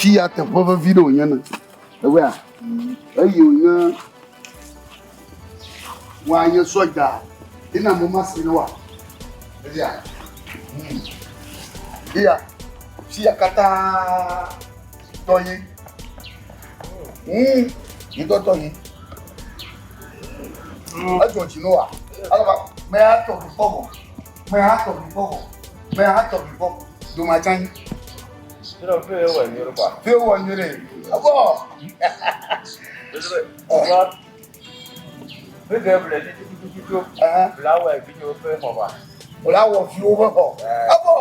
Fi ya teƒe vevi ɖe wònye ne. Ewɔea? Eye wònye woanye sɔdza ina mo ma si ne wa. Eya. Eya. Fi ya katã tɔ ye. Ŋutɔ tɔ ye. Edzɔ dzi ne wa. Alaba mɛ atɔ vi kpɔ vɔ. Mɛ atɔ vi kpɔ vɔ. Mɛ atɔ vi kpɔ. Domatsa nyi. Fi wɔ nyuie ɖe. Ebɔ. Wòle awɔ viwo ƒe xɔ. Ebɔ.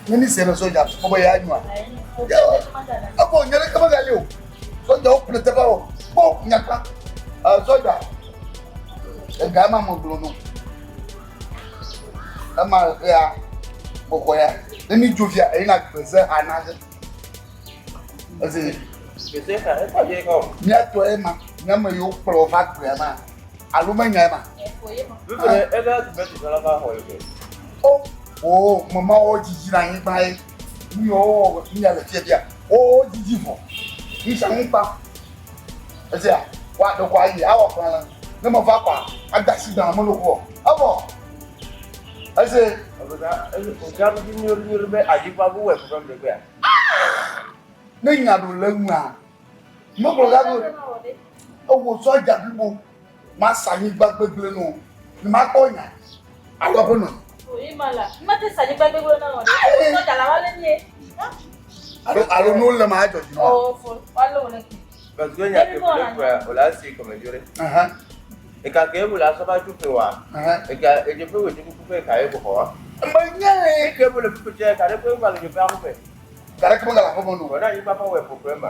Ne mi se le sɔdza kpɔ be ya nyoa. Ebɔ nye ɖeke megali o. Sɔdzawo ƒle teƒe o. Kpɔ nyakpa. Sɔdza. Ega ma me gblɔ no. Ema ya xɔxɔ ya. Ne mi dzo fia eyina gbeze ha na ge. Eze. Mía tɔ ema, mía me yiwo kplɔ va gbea ma. Alo menya ema. O, o, mama wo dzidzi le anyigba ye. Nu yiwo wɔ nu ya le fia fia. Wo dzidzi vɔ. Ŋutsa ŋukpa. Ezea, wa ɖeko ayi awɔ gbalẽ. Ne meva kɔa, ada asi gbalẽ me ɖo kɔ. Evɔ. Eze. Ne nya ɖo le ŋua, megblɔ la be ewɔ sɔdza blibo masa anyigba gbegblẽ nɔ ne makpɔ nya alo aƒe nɔ. Alo alo ne wole ma adzɔ dzi nɔ. Parce que nya ke ƒle ƒe o la si kɔme dzo ɖe. Eka ke bu la sɔba tso ƒe wa. Eka edze ƒe wòdze kuku ƒe ka ye xɔ wa. Menye. Eke bu le ƒe tse ka ɖe ƒe gba le nye ƒe aƒe. Ka ɖe ke megale aƒe me no. Wɔ na anyigba ƒe wɔ ƒoƒe ma.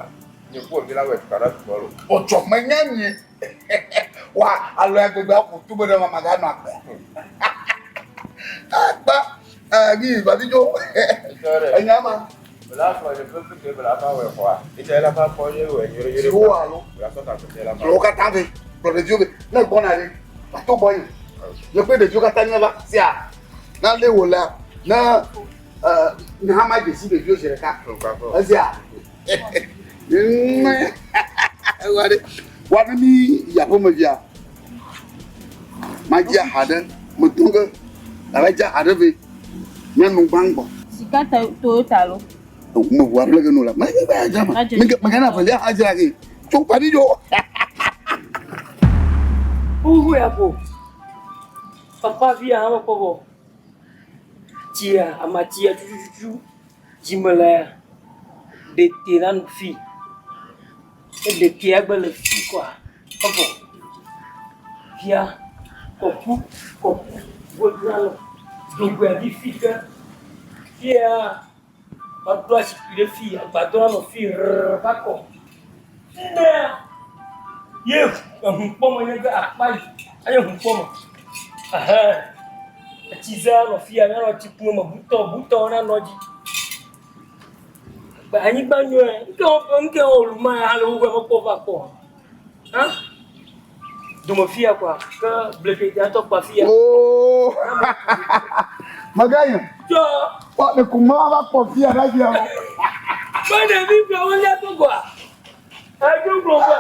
Nye ku ovi la wɔ ka ɖe sugbɔ lo. Ɔtsɔ menye nye. Wa alo ya gbegbe aƒo to be ɖe ma maganɔ agbe. Akpa ni babi dzo. Enya ma. Wo alo. Wo katã ve. Kplɔ ɖeviwo ve. Ne gbɔna ɖe, ato gbɔnye. Ne kple ɖeviwo katã míava sia. Na lé wò la, ne nye hã madze si ɖeviwo zi ɖeka. Esia. Wa ne mi yi aƒeme via, madzi aha ɖe, medo ge, ava dzi aha ɖe vɛ, míano gbãgbɔ. Sika Toyota lo. Meʋu aƒle ge no la, mege be adzra ma, mege na velia hã dzra ge, tso kpaɖi dzo. Uhu ya ko. Papa via hã mekpɔ vɔ. Tsia, amatsia tututu dzime le ɖete na nu fi. Ne ɖetia gbe le fi kɔa, evɔ. Fia kɔku kɔku godoa le dzogoea dzi fi ke. Fia woaɖo azikpui ɖe fi, agbadɔ anɔ fi rrr va kɔ. Fimea ye eŋukpɔme nye ge akpa yi eye ŋukpɔme ehe etsize anɔ fia míanɔ tsi kum eme butɔ butɔwo nanɔ edzi. Anyigba nyɔe ŋke ŋke wɔ lu ma ya le woƒe mekpɔ va kpɔ hã dome fia kɔa ke blekete atɔ kpa fia. Oo Magaye. Tsɔ. Kpɔ ne kuma va kpɔ fia ɖe fia o. Be ɖevi ƒe wo lia to kɔa. Edzo gblɔ ba.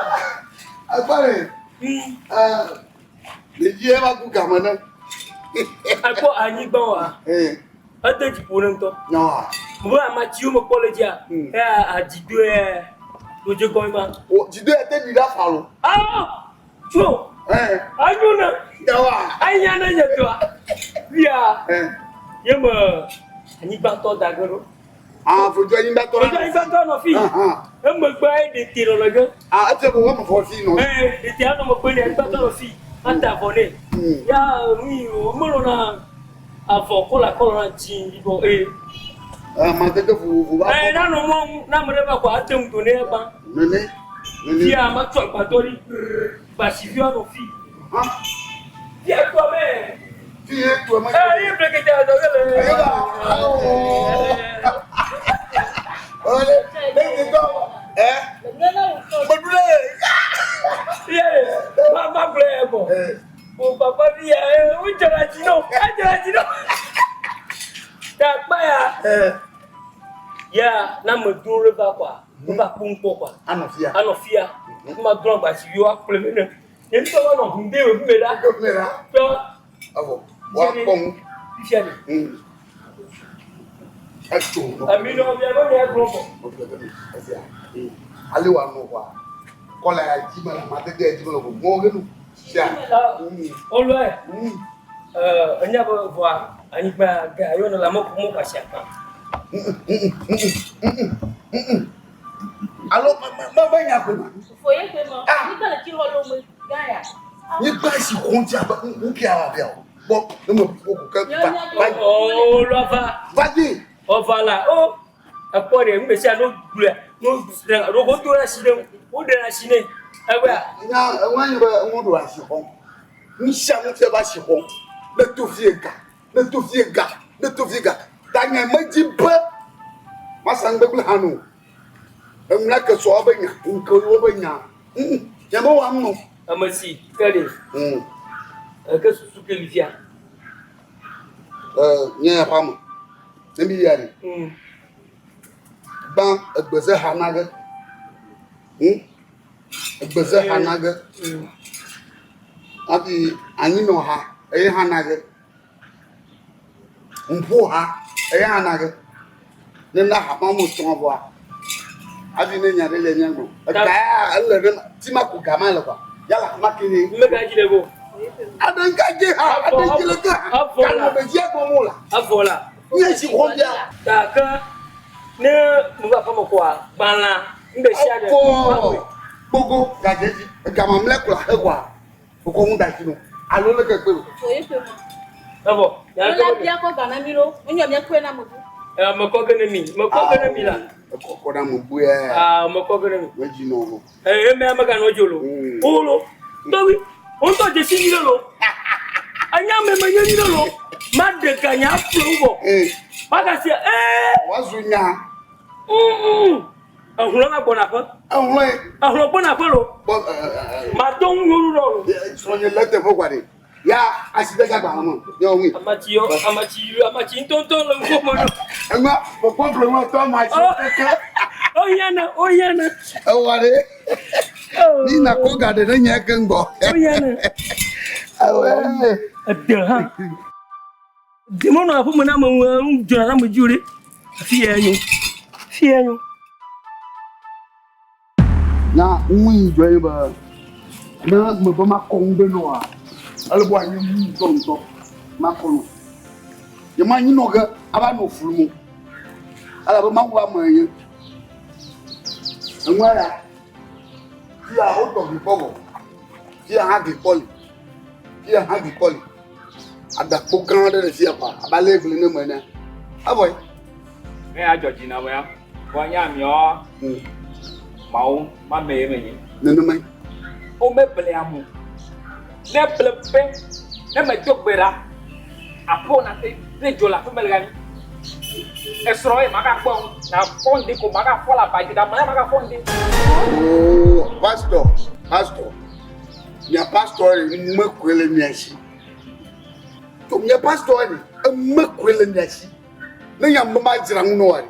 Agbale. Ɖevi va ku game ne. Ekpɔ anyigba wa. Ede dzi ƒo ne ŋutɔ. Be amatsiwo mekpɔ le dzia, eya adzidoe wòdze gɔme ma. O dzidoe te ɖi ɖe afa lo. Ah! Tso! Anyo ne. Yawa. Anya ne nye tɔa. Fia. Ye me anyigbatɔ da ge ɖo. Ah, foto anyigbatɔ. Foto anyigbatɔ nɔ fi. Emegbe ye ɖete nɔ le ge. Ah, efia be woame vɔ fi nɔ. Ee, ɖete anɔ megbe nɛ, anyigbatɔ nɔ fi. Ata avɔ nɛ. Ya nu yi womelɔna Avɔ kɔla kɔla na dzi yibɔ eye. Amadede vovovo va. Eye na nɔ mɔ ŋu na ame ɖe va kɔ ate ŋu do ne egbã. Nene. Nene. Fia matsɔ agbadɔ ɖi gbasiviwo anɔ fi. Fia toa mɛ. Fi ye toa mɛ. Eye blekete azɔ ge le. Eye ba. Ole. Ne ti tɔ. Ɛ. Meɖu ɖe. Fia le. Ma ma gblɔ ya gbɔ. O papa vi ya wo dzɔna dzi nɔ, edzɔna dzi nɔ. Takpa ya. Na ame dro ɖe va kɔa, wova kpɔ ŋkpɔ kɔa. Anɔ fia. Anɔ fia. Ma drɔ agbasi viwo akplɔe vɛ ne. Nye ŋutɔ va nɔ ʋu de me ɖa. Me ɖa. Tɔ. Evɔ. Woakpɔ ŋu. Fifia ɖe. Etso. Ami nɔ mia be mia gblɔ vɔ. Ale wòanɔ kɔa. Kɔla ya dzi me le amadede ya dzi me le gbogbo ge nu. Fia. Olɔe. Enya be vɔa anyigba ga yɔ ne la mɔ mɔ kwasi akpa. Alo me me nya koe ma. Foye koe ma. Nyigba le tsi xɔ lo me ga ya. Nyigba si xɔn tsi abe ŋuke awa bia o. Gbɔ ne me ƒo ke va va. Olɔ va. Va di. Ɔva la o. Ekpɔ ɖe ŋgbe sia no gblɔe no ɖe ɖo wo do ɖe asi ɖe wo ɖe asi nɛ. Egbea. Nya eŋua nyi be eŋu ɖo asi xɔm. Nu sia nu fia be asi xɔm. Ne to fie ga, ne to fie ga, ne to fie ga. Ta nye medzi be masa nugbegblẽ hã no. Eŋu la ke sɔ be nya, ŋke wo be nya. Nye me wɔam no. Ame si ke ɖe. Eke susu ke li fia. Nye ya ƒe ame. Ne mi ya ɖe. Gbã egbeze ha na ge. Egbeze ha na ge. Hafi anyinɔ ha eye hã na ge. Ŋuƒo ha eye hã na ge. Ne na ha ma mo tɔn vɔa. Hafi ne nya ɖe le mía gbɔ. Ega ya ele ɖe ti ma ko gama le kɔa. Yala ma ke ne. Mme ka dzi le go. Aɖe ŋka dze ha, aɖe dzi le ke ha. Avɔ la. Kanɔ be dzi gbɔ mo la. Avɔ la. Nye si xɔ bia. Gake ne mo va aƒeme kɔa, gbalẽa, nu ɖe sia ɖe. Avɔ. Gbogbo gadze dzi. Ega mamlɛ kura he kɔa. Wokɔ ŋu da dzi no. Alo leke kpe o. Foye ƒe ma. Evɔ. Yola bia kɔ gana mi ɖo. Wonyɔ mia kɔe na me bu. Mekɔ ge ne mi. Mekɔ ge ne mi la. Ekɔ kɔ na me bu ya. Ah, mekɔ ge ne mi. Medzi nɔ o. Eye mea meganɔ dzi o lo. O lo. Tɔgbi, wo ŋutɔ dzesi nyui ɖe lo. Anya ame menye nyui ɖe lo. Maɖe ga nya aƒle wo vɔ. Magasi ee. Woazu nya. Ehlɔ̃ va gbɔna aƒe. Ehlɔ̃e. Ehlɔ̃ gbɔna aƒe lo. Matɔ ŋu nyɔnu ɖɔ lo. Srɔ̃nye le teƒe kɔa ɖe. Ya asi ɖe gagba me. Nye wo ŋui. Amatsi yɔ, amatsi yɔ, amatsi ŋutɔŋutɔ le ŋgɔ me nɔ. Eŋua, kpɔkpɔ ƒle ŋua tɔ amatsi keke. O hiã o hiã ne. Ewɔ ɖe. Ni na ko ga ɖe ne nye ke ŋgbɔ. O hiã ne. Awɛ. Ede hã. Demonɔ aƒeme na ame ŋu dzɔna na ame dzi o ɖe. Afi ya nyo. Afi ya nyo. Na ŋui dzɔ ye be ne mebe makɔ ŋu ɖe nɔa, ele be wòanye nu ŋutɔŋutɔ makɔ nɔ. Nye manyi nɔ ge ava nɔ flu mo. Elabe Mawu ƒe ame yenye. Enua ya, fia wotɔ gli kpɔ vɔ. Fia hã gli kpɔ li. Fia hã gli kpɔ li. Agakpo gã aɖe le fia kɔa, abe ale gli ne me ene. Evɔ ye. Ne ya dzɔ dzi na mea, vɔ nye ameawoa, Mawu ma me ye menye. Nenemae. Womeble ame o. Ne ble pɛ, ne medo gbe ɖa, aƒewò nate ne dzo le aƒeme le gami. Esrɔ̃ ye magakpɔ ŋu, nafɔ ŋdi ko magafɔ le aba dzi, ɖe ame magafɔ ŋdi. Oo, pastor, pastor, mia pastor ye eme koe le mia si. To mia pastor ye eme koe le mia si. Ne nya me madzra ŋu na wòa ɖe,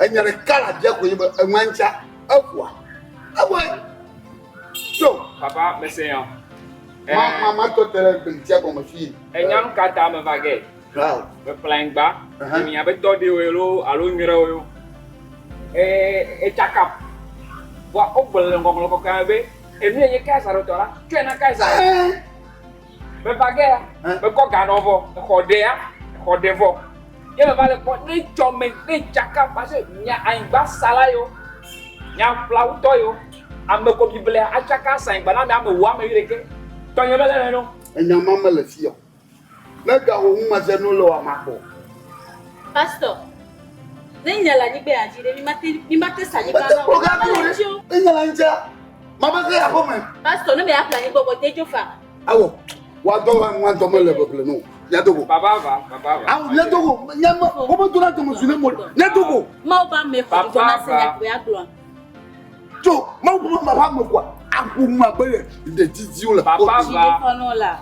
enya ɖeka le abia koe nye be enua ŋutia eƒoa. Eƒoe. To. Papa, mese nya. Ma ma ma tɔ te ɖe gbeŋtia gɔme fii. Enya nu ka ta meva ge? Wow. Meƒle anyigba. Enya be tɔ ɖewoe loo alo nyrewoe o. Ee, etsakam. Vɔa wogblɔ le ŋɔŋlɔ kɔkɔea me be enu ye nye Kaisar tɔ la, tsɔe na Kaisar. Meva ge ya, mekɔ ga nɔ vɔ, exɔ ɖea, exɔ ɖe vɔ. Ye meva le kpɔ ne tsɔ me ne tsaka parce que nya anyigba sala yo, nya ƒlawutɔ yo, ame ko biblea atsaka asa anyigba na ame ame wo ame wuiɖekɛ. Tɔnye mele eme no. Enya ma mele fi o. Ne ga wò ŋu meze nu le oa, makpɔ. Pastor, ne nya le anyigba ya dzi ɖe, mi mate, mi mate sa anyigba Mete na kpɔ o. ga Mele ɖo dzi o. Ne nya le anyigba, mabe xe aƒe me. Pastor, ne me ya ƒle anyigba gbɔ, te dzo fa. Awɔ, woadɔ wa nua dɔ mele beble no. Míado go. Baba va, baba va. Awɔ, míado go. Nye me, wobe dona dɔmedzoe ne mo. Míado go. Mawu be ame xɔ dzidzɔ na se nya koe agblɔa. Tso Mawu ƒe ame ƒe ame koa, aƒo nu abe ɖe ɖe didiwo le Papa Dzi va. ɖe fa nɔ la.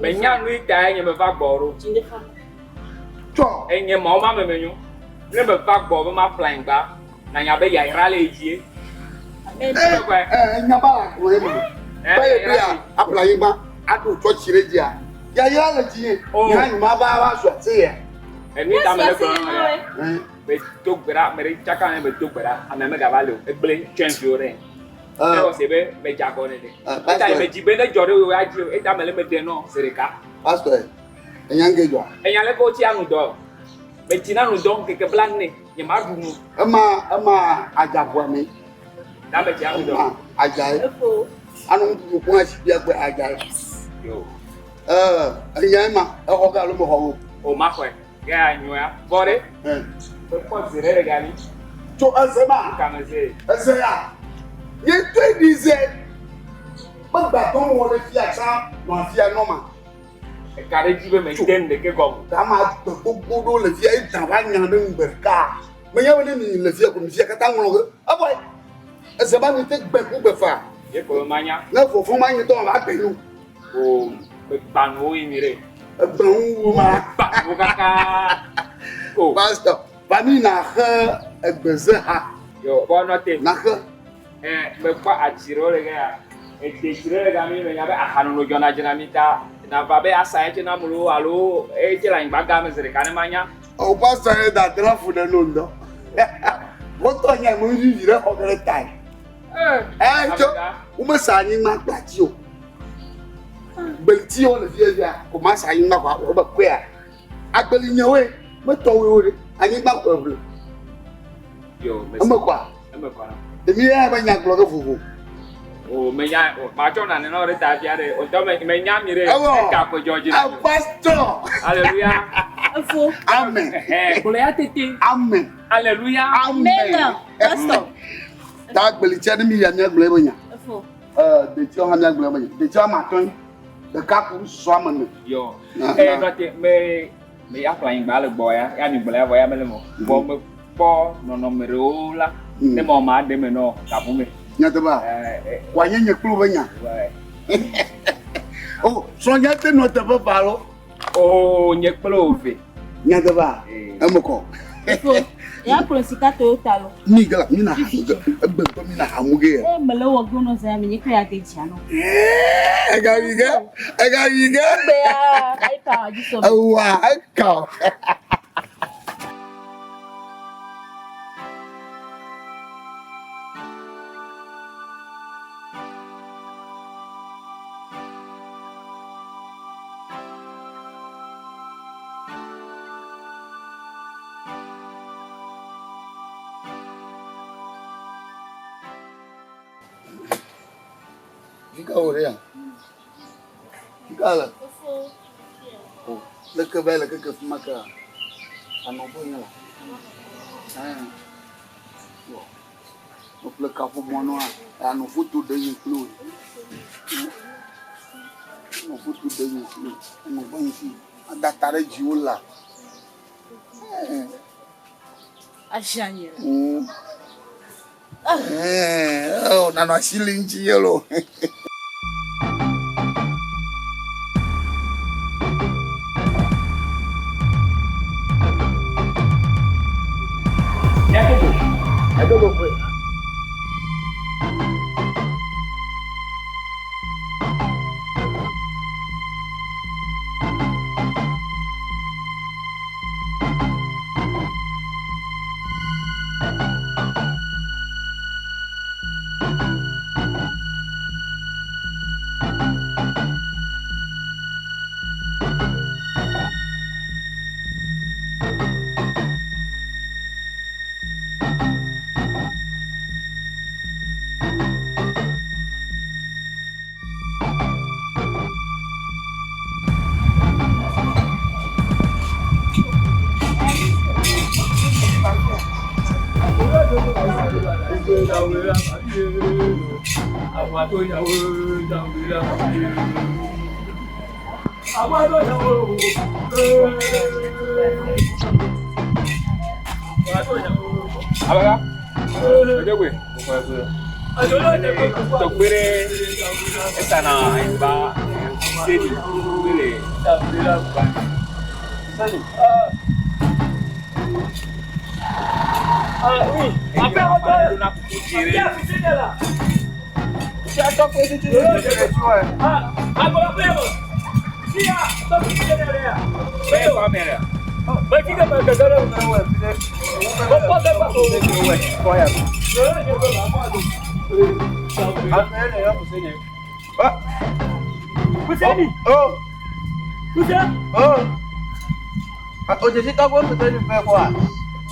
Menya nu yi tae nye meva gbɔ ɖo. Dzi ɖe fa. Tsɔ. Enye Mawu ma ame menyo. Ne me va gbɔ be ma ƒle anyigba, nanya be yayra le edzie. Amen. Eh, nya ba la ko ye me. Be ye be ya aƒle anyigba aɖo tsɔtsi ɖe dzia. Yayra le dzi ye. Nya nyi ma va va zɔ se ya. Enu ta me le gblɔ na ya. Be do gbe ɖa, ame ɖe tsaka ne be do gbe ɖa, ame megava le o. Egblẽ tsɔɛnviwo ɖe. Ewɔ se be me dze agɔ nene. Eta yi me dzi be ne dzɔ ɖe wo ya dzi o. Eta me le me ɖe nɔ zi ɖeka. Pastor, enya ŋke dzɔa? Enya le ke wotsi anu dɔ. Me tsi na nu dɔ ŋkeke bla ne nye ma ɖu nu. Ema ema adza ʋua me. Na me tsi anu dɔ. Ema adza ye. Anu ŋuɖuɖu kpɔn asi bia gbe adza ye. Yo. Ɛɛ enya ema exɔ ga alo mexɔ o. O ma xɔe. Ke anyo ya. Vɔ ɖe. Mekpɔ ze ɖe le gami. Tso eze ma. Kame ze. Eze ya. Nye tɔe ɖi ze. Be gbadɔ wɔ ɖe fia tsã nɔ afia nɔ ma. Eka ɖe dzi be me de nu ɖeke gɔme. Gama gbe gbogbo ɖewo le fia ye da va nya ɖe ŋu gbe ɖeka. Menya be ne mi le fia ko mi fia katã ŋlɔ ge. Evɔ eze ba mi te gbe ku gbe fa. Ye ko manya. Ne vɔvɔ̃ ma nye tɔ va gbe nu. O me gba nuwo yi mi ɖe. Egbe nuwo ma. Gba nuwo kaka. O. Pastor, va mi na xe egbeze ha. Yo, bɔ nɔ te. Na xe. Eh, me kpɔ atsi ɖewo le ge ya. Ede tsi ɖe le gami me nya be ahanono dzɔna dzi na mi ta. Na va be asa ye tse na mlo alo eye tse le anyigba gã me zi ɖeka ne manya. O pastor ye da dra fu ɖe no ŋdɔ. Wotɔ nya me vivi ɖe xɔ ge ɖe tae. Eh, tso womesa anyigba kple ati o. Gbelitiwo le fia fia ko masa anyigba ko awɔ be kɔea. Agbeli nyewoe metɔwoe wo ɖe anyigba ko eʋle. Yo, Eme kɔa? Eme kɔ na. Emi ya be nya gblɔ ge vovo. O menya o matsɔ nane na wo ɖe ta fia ɖe. O tɔ me menya mi ɖe. Ewɔ. Eka ko dzɔ dzi na mi. Pastor. Alléluia. Efo. Amen. Ɛhɛn, gblɔ ya tete. Amen. Alléluia. Amen. Pastor. Ta agbelitsia ɖe mi ya miagblɔ ebe nya. Efo. Ee, detsiwo hã miagblɔ ebe nya. Detsiwo ame atɔ̃, ɖeka ku susɔ ame ene. Yo. Na- Eh, na- nɔte me me ya ƒle anyigba le gbɔ ya, ya mi gblɔ ya vɔ ya mele mo. Vɔ me kpɔ nɔnɔme ɖewo la, ne mɔ ma ɖe me nɔ gabu me. Nyateƒea? Eh, eh, Wòanye nye kple wo be nya. wɛ. O, srɔ̃nya te nɔ teƒe eve alo? O, nye kple wo ve. Nyateƒea? Eh. Eme kɔ. Efo. Ya kplɔ sika Toyota lo. Mi gala, mi na hamu ge. Egbe ŋutɔ mi na hamu ge ya. Eh, mele wɔ gbɔnɔ zã mi nye kple ya de dzia nɔ. Ega yi ge, ega yi ge. Egbe ya, ayi pa dzi sɔ. Ewa, eka o. Fika wo ɖe ya? Fika le? O, leke va yi le keke fi ma kea? Anɔ gbɔ nye la. Ɛɛ. Wɔ. Meƒle kaƒomɔ nɔa, anɔ foto ɖe nye kple wò. Anɔ foto ɖe nye kple wò. Anɔ gbɔ nye fi. Ada ta ɖe dziwò la. Ɛɛ. Aʒianye. Ɛɛ, oh, nanɔ asi li ŋuti ye lo. Yakobo. Yakobo koe. Abaga. Ojogbe. Tɔgbe ɖe esana anyigba seli wele. Ah oui. Après, on va.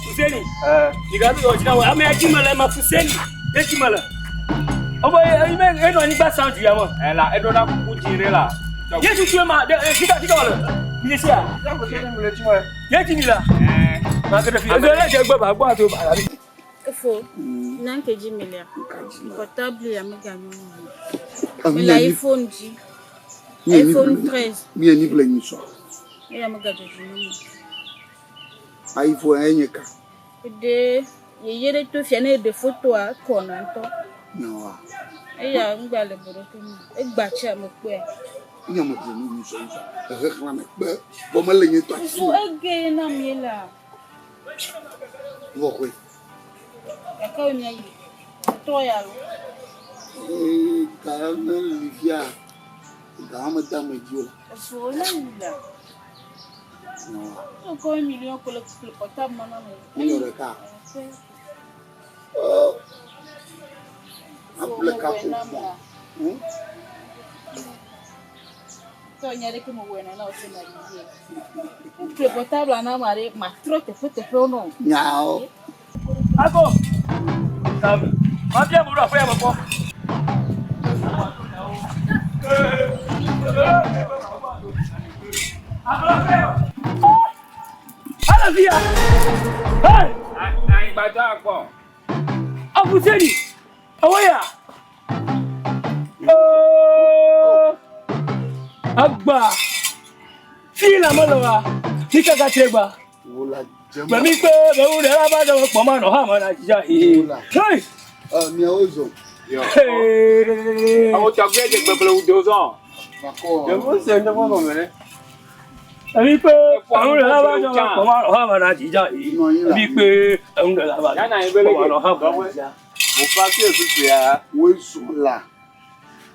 Fuseni. Ame ma Fuseni. Eti me le. Ɔbɔ ye ime enɔ anyigba san du ya me. Ɛ la eɖo na kuku dzi ɖe la. Ye tutu ma de fika fika wole. Mi sia. Ye ti mi la. Ma ke fi. Ezo le je gbe ba gbɔ ato ba la. Efo, nanke dzi melia. Portable ya meganyo o. Mele iPhone dzi. iPhone 13. Mi enyi ƒle nyi sɔ. Eya megadzɔ dzi na mi. iPhone enye ka. Eɖe yeye ɖe to fia ne eɖe fotoa ekɔna ŋutɔ. Nyawa. Eya ŋgba le boɖoke me. Egba tse ame kpɔe. Nye me ƒle nyi sɔ sɔ. Ehe xlã me kpe. Vɔ mele nye tɔ asi. Fofo ege na mi la. Vɔ koe. Gake wo miayi. Tɔ ya lo. Ee, ga ne li fia. Ga me da me dzi o. Efo ne yi la. Nyawa. Ekɔ million ko le ƒle portable ma na me. Million ɖeka. Oh. Aƒle kaƒomɔ. Tɔ nya ɖeke me wɔe na wo se na yi. Ƒle portable na ma ɖe matrɔ teƒe teƒewo nɔ. Nyawo. Ako. Sabe. Ma bia bo do afoya me kpɔ. Ala fia. Hey! Anyigba akpɔ. Afuseni. Awoya. Oh. Agba. Fi la me le wa. Fi kaka tre gba. Wola jema. Gbẹ̀mí pé bẹ̀rù rẹ̀ lábàdàn pọ̀ máa nà ha mọ̀ náà jíjà. Hey! Miawo zɔ. Hey! Awo tɔgbe dze gbegble wudo zɔn. Makɔ. Ẹ̀mí pé ẹ̀rù rẹ̀ lábàdàn pọ̀ máa nà ha mọ̀ náà jíjà. Ẹ̀mí pé ẹ̀rù rẹ̀ lábàdàn pọ̀ máa nà ha mọ̀ náà jíjà. Mo fa kí òtútù ya. Wo zɔ la.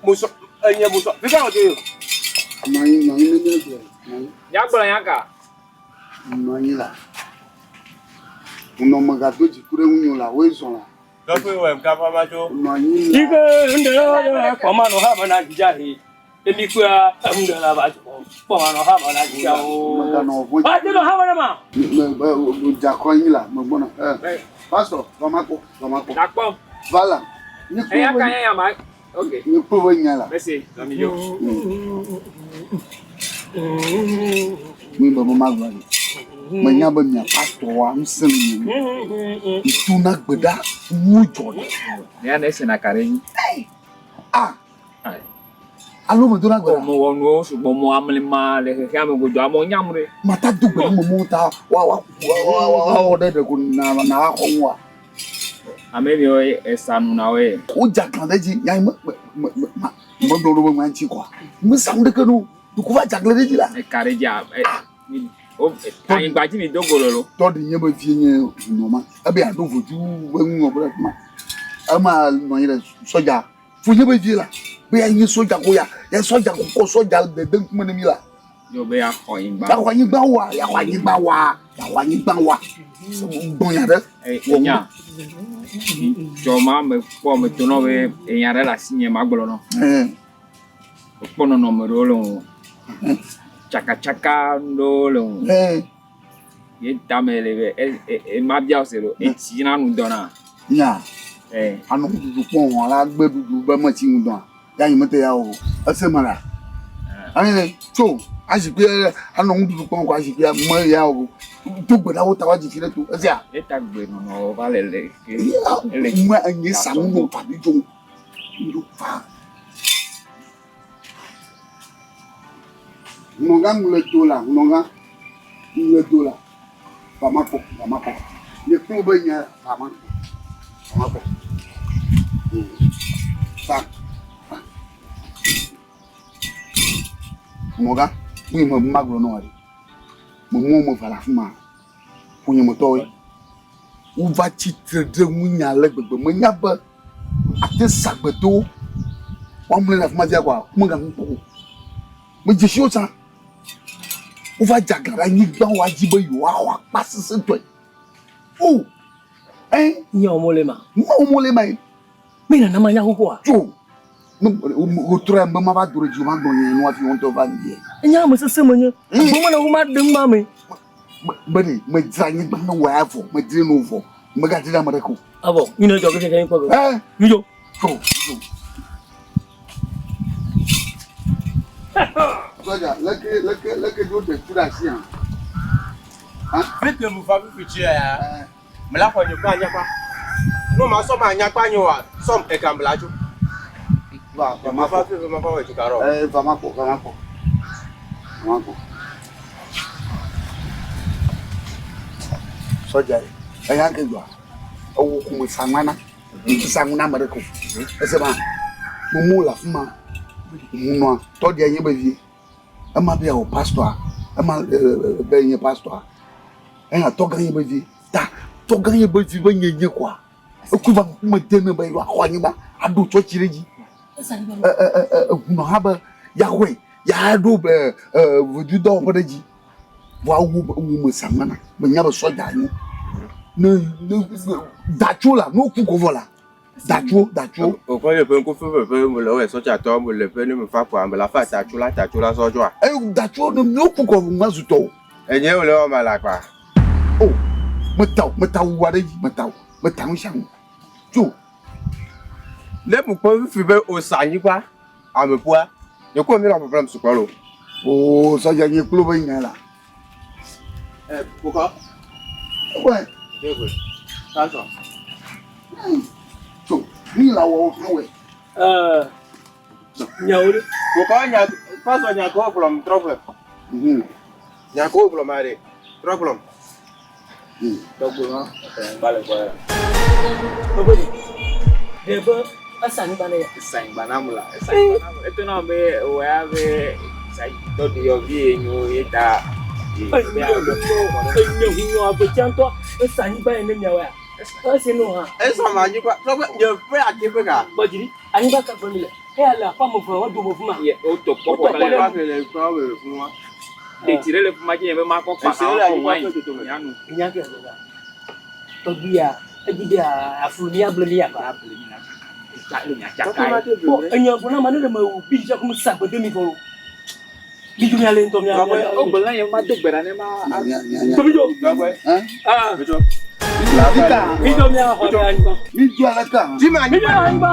Mo sọ ẹyẹ mo sọ fífẹ́ àwọn tó yọ. Nɔ anyi nɔ anyi ne miagblɔ. Nɔ anyi. Nyagblɔ nya ka. Nɔ anyi la. Nɔ megado dziku ɖe ŋunye o la, woe zɔ la. Dɔkun ìwẹ̀ nǹkan fama tó. Nɔ anyi la. Ike ẹ̀rù rẹ̀ lábàdàn pọ̀ máa nà ha mọ̀ náà jíjà. Ẹ̀mí pé ẹ̀rù rẹ̀ lábàdàn pọ̀ máa nà ha mọ̀ náà jíjà. Meganɔ vɔ̃ Wàá dé lọ ha mọ̀ náà mà. Me me dze akɔ anyi la, megbɔna. Ɛ pastor, va makpɔ, va makpɔ. Nakpɔ. Va la. Nye kple Eya be ka nye ya ma. Ok. nye kple be nya la. Merci. Nami yo. Mi be magblɔ ɖi. Menya be mia pastorwoa ŋusẽ le mia ŋu. Mitona gbe ɖa nuwo dzɔna. Ya ne sena ka ɖe nyi. Ah! Alo medona gbe ɖa. Mo wɔ nuwo sugbɔ mo amlima le xexea me godo amewo nyam ɖe. Mata do gbe ɖe memewo ta wa wa wa wa wa wɔ ɖe ɖeko na na va xɔ ŋua. Ame mi wo esa nu na woe. Wodze aglã ɖe edzi nya yi me me me me ma megblɔ ɖo be ŋua ŋuti kɔa. Mesa nu ɖeke no. Dukɔ va dze aglã ɖe edzi la. Eka ɖe dzia ɛ mi o anyigba dzi mi do go lolo. Tɔ ɖi nye be vie nye hunɔ ma. Ebe yeaɖo vodzu be ŋuwɔ be ɖe afi ma. Ema nɔ anyi ɖe sɔdza. Fo nye be vie la. Be ya nye sɔdza ko ya. Ya sɔdza ko kɔ sɔdza dede ŋkume ne mi la. Yo be ya xɔ anyigba. Yaxɔ anyigba wa. Yaxɔ anyigba wa. Yaxɔ anyigba wa. Gbɔn ya ɖe. Ɛ nya. Dzɔ ma me kpɔ me to nɔ be enya ɖe le asi nye ma gblɔ nɔ. Ɛɛ. Kpɔ nɔnɔme ɖewo le ŋu. Tsakatsaka ɖewo le ŋu. Ɛɛ. Ye tame le be ɛ ɛ ɛ ma bia wo se ɖo etsi na nu dɔna. Nya. Ɛ Anɔ nuɖuɖu kpɔ wɔn la gbe ɖuɖu be metsi ŋu dɔa. Ya nye mete ya o. Ese me la. Anyi tso azikpui anɔ nuɖuɖu kpɔm ko azikpui me ya o. Do gbe ɖa wo ta wa dzi fi ɖe to. Esia. eta gbe nɔnɔ va le le ke. Me enye sa nu no fa bi dzo. Ŋdo fa. Ŋlɔgã ŋu le do la ŋlɔgã ŋu le do la. Va makpɔ va makpɔ. Nye kple be nya va makpɔ va makpɔ. Va. Ŋlɔgã nu yi me magblɔ na wò ɖe. Me mɔ me va le afi ma. Ƒonyemetɔwoe. Wova tsitre ɖe ŋunye ale gbegbe. Menya be ate sagbetowo woamlɔ le afi ma fia kɔa, womegaŋu kpɔ o. Medze si wo tsã. Wova dze aglã ɖe anyigba wa dzi be yewoaxɔ akpa sesẽtɔe. O, ɛ. Nye wɔm wole ma. Nu wɔm wole ma ye. Mi nana ma nya xoxoa. Tso. Wotrɔ ya be mava do ɖe dzi ma gblɔ nye nu hafi wo ŋutɔ va nye. Enye ame sesẽ menye. Agbe me na wo ma ɖe ŋma me. Be ɖe medzra anyigba ne wɔ ya vɔ, medzra nu vɔ, megadzi ɖe ame ɖeke o. Avɔ, mi ne dzɔ ke keke kpɔ ge. Ɛ. Mi dzo. Tso, mi dzo. Sɔdza, leke leke leke dzo ɖe tu ɖe asi hã. Fike mu fa fifi tsi ya. Mla xɔ nye kpa anyakpa. No ma sɔ ma anyakpa nye wa sɔm eka mla tso. Va, va ma kpɔ. Fifi ma fa wɔ tsuka rɔ. Eh, va ma kpɔ, va ma kpɔ. Va ma kpɔ. Sɔdza ye, eya ke dzɔa. Ewo kume saŋwana. Ŋutsu saŋu na ame ɖeke o. Ese ma, mumu le afi ma. Ŋunɔa, tɔɖia nye be vie. Ema be yeawɔ pastor, ema be nye pastor. Eya tɔgã nye be vi. Ta tɔgã nye be vi be nye nye koa. Eku va ŋkume de ne be yewoaxɔ anyigba aɖo tsɔtsi ɖe edzi. Eŋunɔ hã be yeaxɔe, yeaɖo vodudɔwɔƒe ɖe edzi. Vɔa wu wu me samana. Menya be sɔdza nyo. Ne ne datso la, ne woku ko vɔ la, datso datso. Okɔ le ƒe ŋku ƒe ƒe me le wɔ sɔdza tɔ me le ƒe ne me fa kɔa me la fa datso la datso la sɔdzɔa. Eyi datso ne ne woku kɔ ma zu tɔ o. Enye wòle wɔ ma la kpa. O meta o meta wu aɖe dzi meta o meta nu sia nu tso. Ne mu kpɔ fifi be o sa anyigba ame ƒua nye ko mi la problem sukpɔ lo. O sɔdza nye kplo be nya la. Ɛ bokɔ. Wɛ. Degbe. Pastor. Tso mi la wɔ hã wɛ. Ɛɛ nyawo ɖe. Bokɔ nya pastor nya ko gblɔm trɔ gblɔ. Nya ko gblɔm ma ɖe trɔ gblɔm. Tɔgbe ma ba le gbɔ ya. Tɔgbe ɖe. Ɖe be esa anyigba ne ya. Esa anyigba na mu la. Esa anyigba na mu. Eto na be wɔ ya be sa tɔgbe yɔvi ye nyo ye ta. Enye hunɔ agbe tsãtɔ esa anyigba ye ne miawo ya. Esi no hã. Esa ma anyigba tɔgbe nye ƒe ati ƒe ga. Gbɔ dzi ɖi anyigba ka gbe mi le. Eya le aƒe ame eve wo dome fuma. Ye wotɔ kpɔ Wotɔ kpɔ ɖe. Ƒe le ƒe ame fuma. Ɖetsi ɖe le fuma dzi nye be makɔ kpa Esi le anyigba wain. ƒe dodome. Mianu. Nya ke le tɔgbi ya edzi be aflu mi able mi aba. Tsaka le Bɔ enye gbɔ na ma ne ɖe me wu bi dze ko me sa gbe de mi vɔ o. Mi dzo mia le ŋutɔ mia. O gblɔ na nye ma do gbe ɖa ne ma. Nya nya nya. Tobi dzo. Tɔgbe. Ah. Bidzo. Mi dzo mia xɔ mia anyigba. Mi dzo ale ka. Dzi ma Mi dzo anyigba.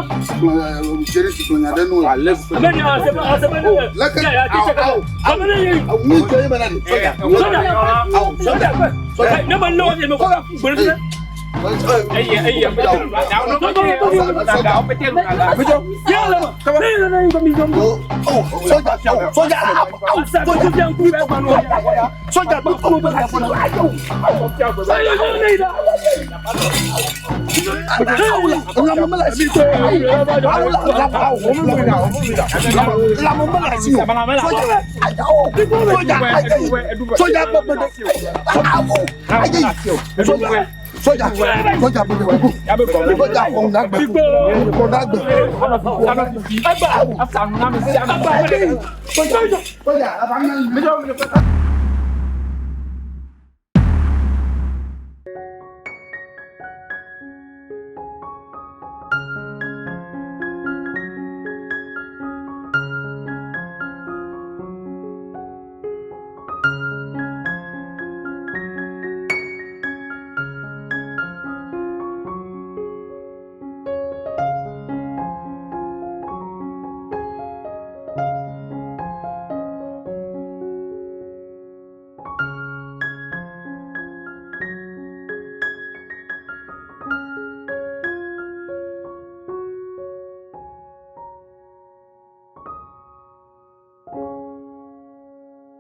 Seri si gblɔ nya ɖe nu la. Ale. Ame ni ase ase be ne. Leke. Ya ya ti se ka. Ame ne ye. Mi dzo ye bena de. Sɔdza. Sɔdza. Awo Sɔdza. sɔdza. Ne me lɔ ye me kɔ ka gbe ɖe. Eye eye Ya le ma. Ne ne ne mi dzo. Oh sɔdza sɔdza. Asa ko ti fian ku be gba no. Sɔdza Gba ku be gba no. Ayo ne ne da. Lamɔ mele asi o. Awo la awo lamɔ mele asi o. Sɔdza sɔdza sɔdza gbɛgbɛ awo ayi sɔdza sɔdza sɔdza gbɛgbɛ kuku sɔdza kɔnda gbɛ kɔnda gbɛ Asa sɔdza sɔdza.